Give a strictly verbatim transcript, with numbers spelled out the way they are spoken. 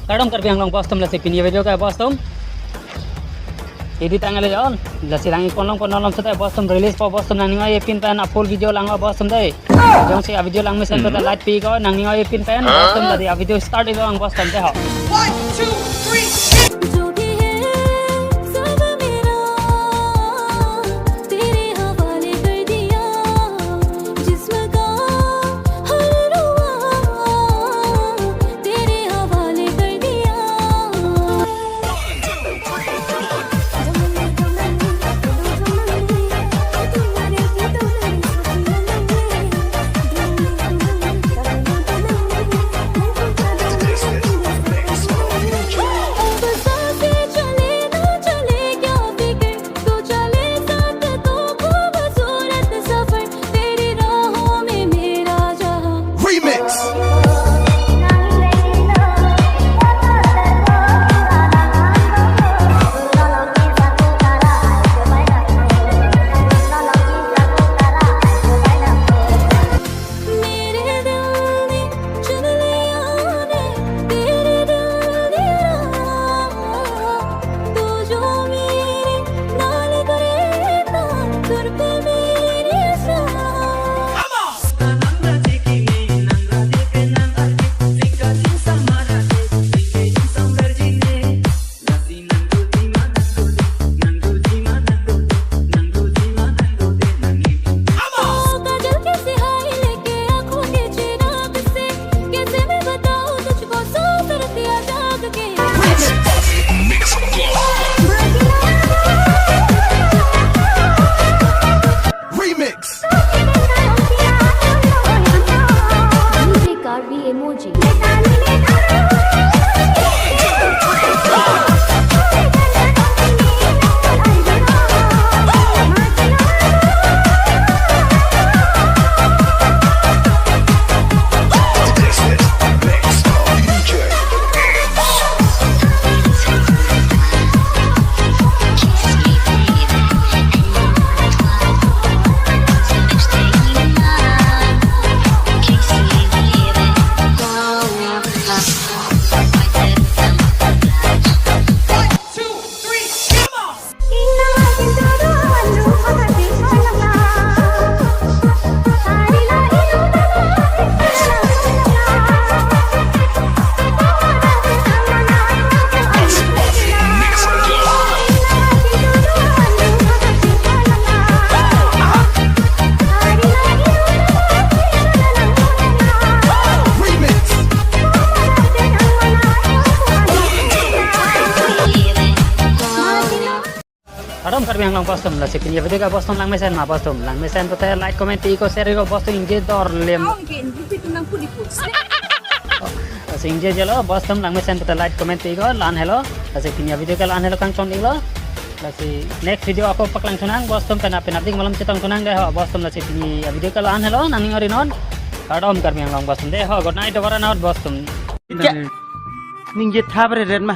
Kardom Karbi Anglong bostum, lasi pini video ke bostum. Edit tanggal on. Lasi lang-ik ponlong ponlong seta bostum release po bostum, nangning oi-e pin pen a full video lang-o bostum dei. Jongsi a video langmesen pen like pi ko, nangning oi-e pin pen bostum, lasi a video start-ik lang bostum dei ho. One, two, three. जो भी है सब मेरा, तेरे हवाले कर दिया। जिस्म का हर रुआ तेरे हवाले कर दिया। अब सांसें चले ना चले क्या फिक्र, तू चले साथ तो खूबसूरत सफर, तेरी राहों में मेरा जहां। Remix. मेरे दिल ने चुन लिया ने तेरे दिल ने राह। तू जो मेरे नाल करे ता सुर पे मेरे साथ। काजल की सिहाई लेके आंखों के चिराग से, कैसे मैं बताऊं तुझको सौ सुरतियां जाग के। Remix. DJ Karbi Emoji. Kardom Karbi Anglong bostum, lasi pini video ke bostum langmesen ma bostum. Langmesen pute like, comment, pi ko, share ko bostum, ingje dor lem. Kau ingke ingke pitu nang pudi pus. Lasi ingjejelo bostum, langmesen pute like, comment, pi ko, la-an helo. Lasi pini video ke la-an helo, kangchon-iklo. Lasi next video ako paklangthu nang bostum, penap penapdik malom chetongthu nang dei ho bostum, lasi pini video ke la-an helo, nangning oi-e non. Kardom Karbi Anglong bostum dei ho, good night, over and out bostum. Kya? Ningje thap re ren ma.